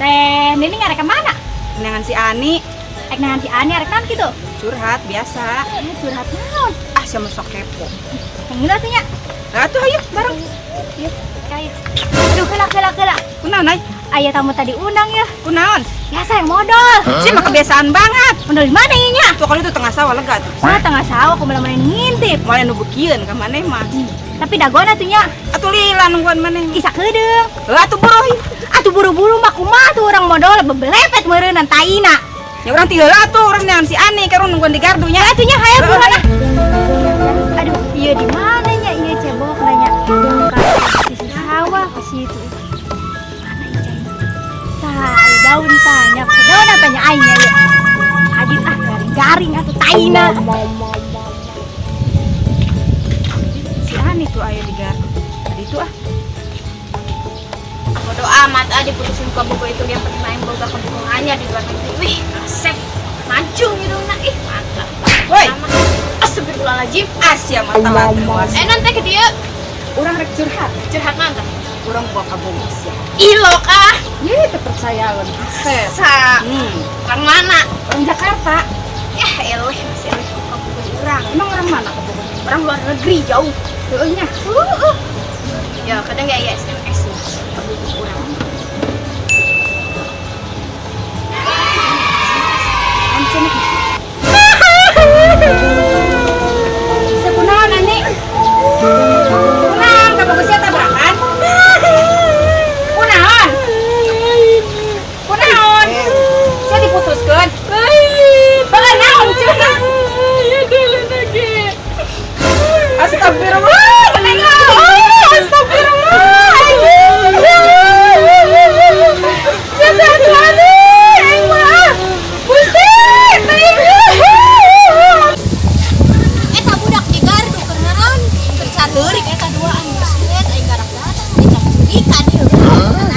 Teh, Nini ngarek ke mana? Neangan si Ani. Ek neangan si Ani arek naon kitu? Curhat biasa. Ini curhat naon? Ah, sia mah sok kepo. Yang atuh nya. Lah atuh ayo bareng. Yuk, kayu. Aduh, heula heula heula. Kunaon ai? Aya tamu tadi undang ya. Kunaon? Biasa yang modal. Sia mah kebiasaan banget. Modal di mana ieu nya? Tuh kalau itu tengah sawah lega tuh. Nah, tengah sawah aku malah ngintip. Moal nu beukieun ka maneh mah. Tapi dagoan atuh nya. Atuh lila nungguan maneh. Isa keudeung. Heuh atuh buruh. Atuh buru-buru mah kumaha tuh urang modal bebelepet meureunnan taina. Ya urang ti heula atuh urang neangan si Ani ka urang nungguan di gardu nya. Atuh nya hayo buruan ah. Aduh, ieu di mana nya ieu cebok nanya. Ke sawah ke situ. Mana ieu cai? Tah, aya daun tanya. Daun apa nya aing nya ieu? Adit ah garing-garing atuh taina. Si Ani tuh aya di gardu. Tadi itu ah. Bodo amat ah diputusin ku bogo itu yang penting aing boga kabogohannya di luar negeri. Wih, asep. Mancung hidungna ih mantap. Woi. Astagfirullahaladzim. Asia mata later. Eh nanti ke dia Urang rek curhat. Curhat mantap. Urang bawa kabogoh sia. Ilok ah. Ye, teu percaya Asep. Sa. Orang mana? Orang Jakarta. Ya eleh masih eleh kabogoh urang. Emang orang mana kabogoh? Orang luar negeri jauh. Heueuh nya. Ya kadang gak ya SMS ya. Kabogoh urang. Sekunaon Ani? Kunaon kabogoh sia tabrakan? Kunaon? Kunaon? Sia diputuskeun? Heueuh naon cenah? Astagfirullah, menengah. Astagfirullah. Ya Tuhan, aing mah. Gusti, teuing. Eta budak di gardu keur naon? Keur careurik eta duaan buset aing garak datang dicangcerikan ieu.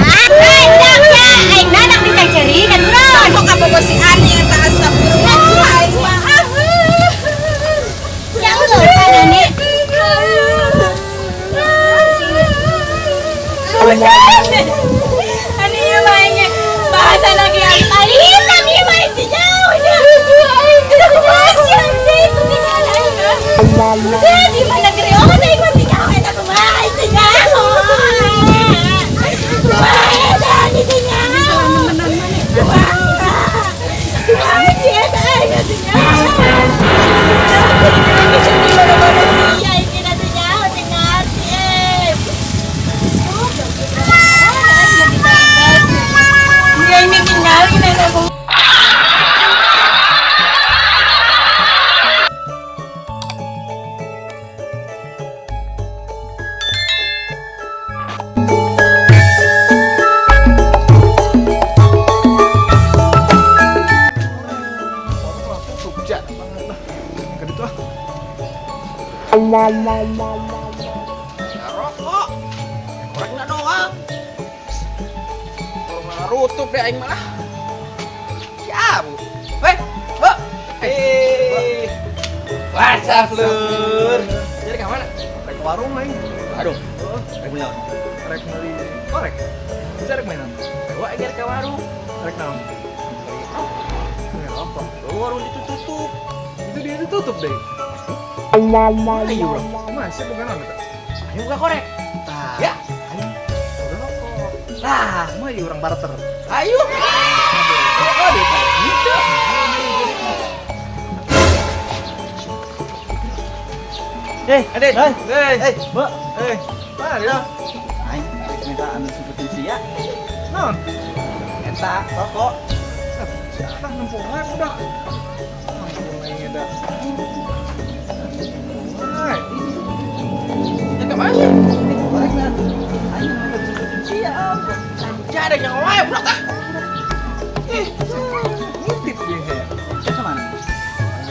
Nah, budak ya, aing dadak dicangcerikan urang. Kok kabogoh si Ani eta astagfirullah, aing mah. Ya Allah, kan Ani. Ani ieu mah aing bahasa lagi aing palita ieu mah aing teu jauh nya. Aing teu kumaha sia sih itu tinggal aing. Buset, di mana negeri orang aing mah teu nyaho eta kumaha aing teu nyaho. Kumaha eta aing teu nyaho. Kumaha. Kumaha sih eta aing teu nyaho. Di mana-mana sia aing teu nyaho teu ngarti eh. Ya ini tinggalin eta bu. Tutup jarang banget lah. Ke ditu ah. Rokok. Korekna doang. Kalau malah rutup deh aing malah. Siap. Weh, Bu. Eh. WhatsApp lur. Jadi ke mana? Rek ke warung aing. Aduh. Rek meuli naon? Rek meuli korek. Bisa rek mainan. Wah, aing ke warung. Rek naon? Beli rokok. Oh, warung itu tutup. Itu dia ditutup deh. Ayo, bro. Masih bukan naon eta? Ayo buka korek. Tah. Ya. Ayo. Udah rokok. Tah, Mah ieu urang barter. ayo. Oh, deh, gitu. Eh, Adit. Hai. Hei. Eh, Mbak. Eh, mana dia? Aing rek minta anu sebutin sia. Naon? Eta rokok. Siapa nempung wae budak. Ampun aing eta. Wae. Ya ke mana sih? Eh, korekna. Aing minta sebutin sia. Jadi yang wae budak ah. Ih, ngintip dia kayak. Sia ke mana?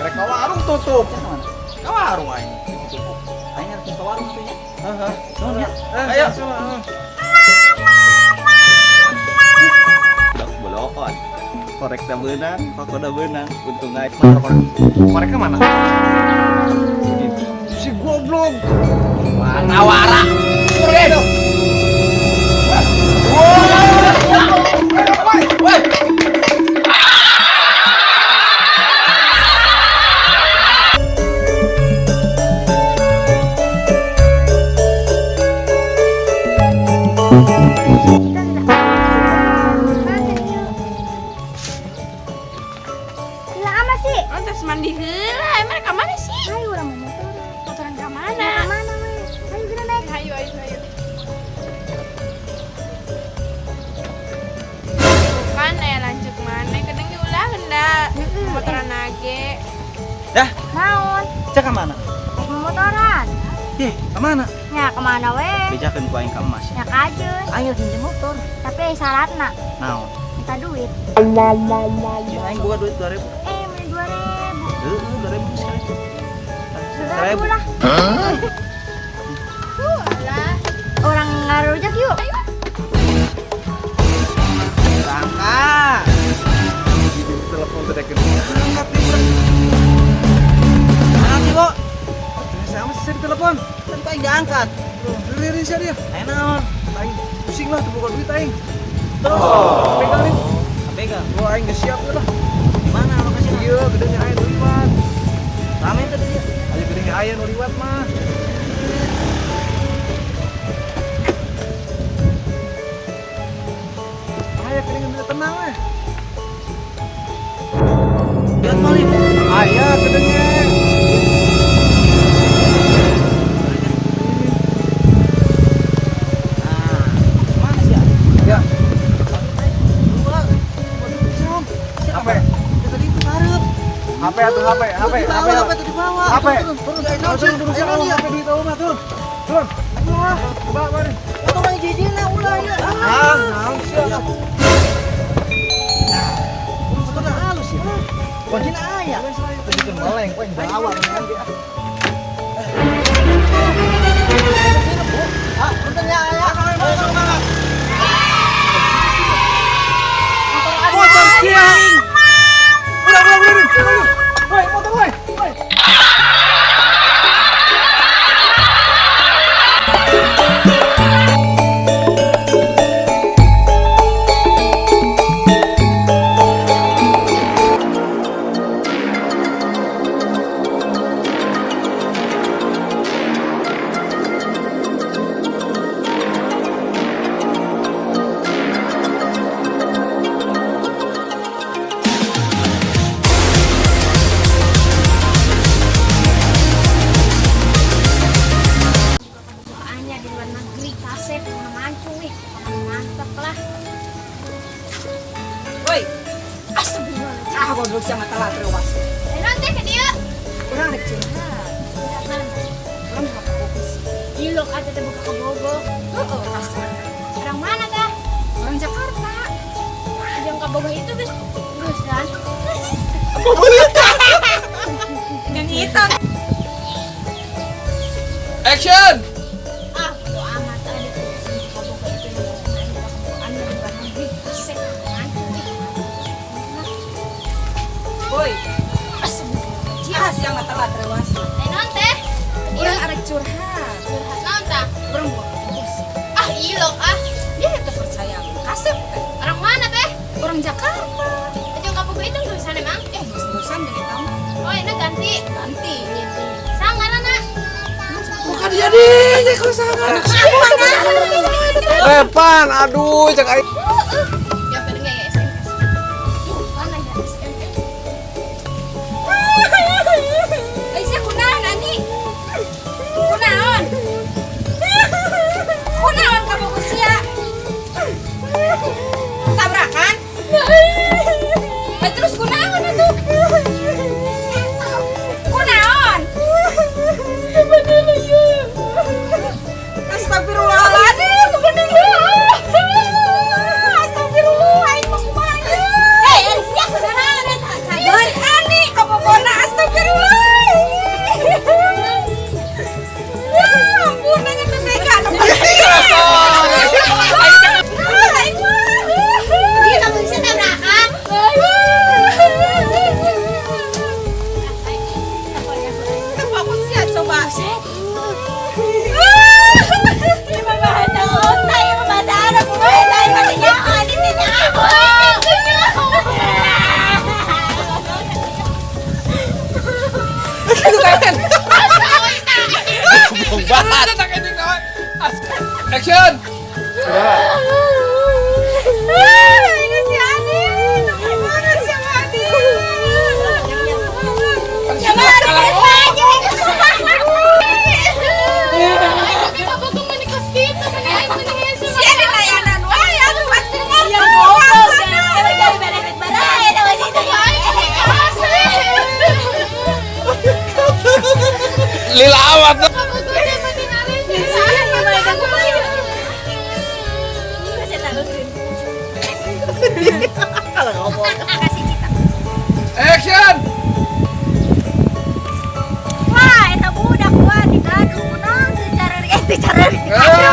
Rek ke warung tutup. Sia ke mana? Ke warung aing. Ditutup. Aing harus ke warung tuh nya. Heeh. Nuhun ya. Ayo. Sama. Budak bolokon. Korek da beunang, rokok da beunang. Untung aja. Mana korek? Koreknya mana? Si goblok. Wara-wara. Kurang. Woi. Mandi heula, emang ka mana sih? Ayo urang mau motoran. Motoran ka mana? Ka mana we? Ayo geura naik. Ayo, ayo, ayo. Kan aya lanjut mana? Kadang ge ulah hendak. Motoran age. Dah, Naon? cek ka mana? Rek mau motoran. Ih, ka mana? Nya ka mana we? Bejakeun ku aing ka emas. Nya kajeun. Aing rek minjem motor. Tapi aya syaratna, Naon? minta duit. Jeung aing boga duit 2000. Eh, meni 2000. Heeh, 2000 sekali. 1000 lah. Orang ngarujak yuk. Berangkat. Di telepon tadi ke angkat nih budak. Mana sih, Bo? Sama sih di telepon. Kan ku aing diangkat. Riri sih dia. Aing naon? Aing pusing lah tuh buka duit aing. Terus. Pegang nih. Pegang. Wah, aing geus siap lah. Di mana lokasinya? Iya, gedenya aing nu liwat. Rame tadi dia. Ayo gedenya aing nu liwat mah. Ayo gedenya minta tenang eh. Lihat paling. Aya gedenya. Nah, mana sih? Ya, Dua. HP. Ya, tadi itu hareup. HP atuh HP, HP, Di HP. bawah, HP tuh di bawah. HP. Turun, turun, turun. Turun, turun, turun, Ayo, turun, dia. HP duit eueuh mah turun. Turun. Wah, coba mari. Motor mah jijina ulah ya. Ah, naon sih? Motornya halus ya. Kuncina aya. Tadi kan meleng, poin bawa kan dia. Ah, punten ya aya. Motor sia. Udah, udah, udah, udah. Woi, motor woi. Woi. Bukaannya di luar negeri kasep mancung nih. Mantap lah. Woi, Astagfirullahaladzim. ah goblok sama telat rewas. Eh, nanti ke dia. Urang rek curhat. Urang buka fokus. Ilok aja teh buka kabogoh. Heeh, pasti. Orang mana tah? Orang Jakarta. Yang kabogoh itu geus geus kan? Yang itu. Action! Ah, bodo amat ah diputusin kabogoh itu yang kabogohan di luar negeri kasep mancung nih. Woi, Astagfirullahaladzim. ah siang telat rewas. Eh, naon teh? Urang arek curhat. Curhat naon tah? Urang buka fokus. Ah, ilok ah. Dia teu percaya kasep teh. Orang mana teh? Orang Jakarta. Jeung kabogoh itu geusan emang? Eh, geus-geusan jeung eta mah. Oh, ini ganti. Ganti. Sangarana. Bukan jadi, kalau sangat. Repan, aduh, cek aing. Yang penting ya SMS. Tuh, mana ya SMS? Eh, sia kunaon ani? Kunaon? Kunaon kabogoh sia? Tabrakan? Eh, terus kunaon atuh? Kunaon? Astagfirullahaladzim, kebening. Saya tahu. Kalau ngomong. Kasih cita. Action. Wah, eta budak, wah, digaduh kunaon teu careurik, eh, teu careurik. Ah.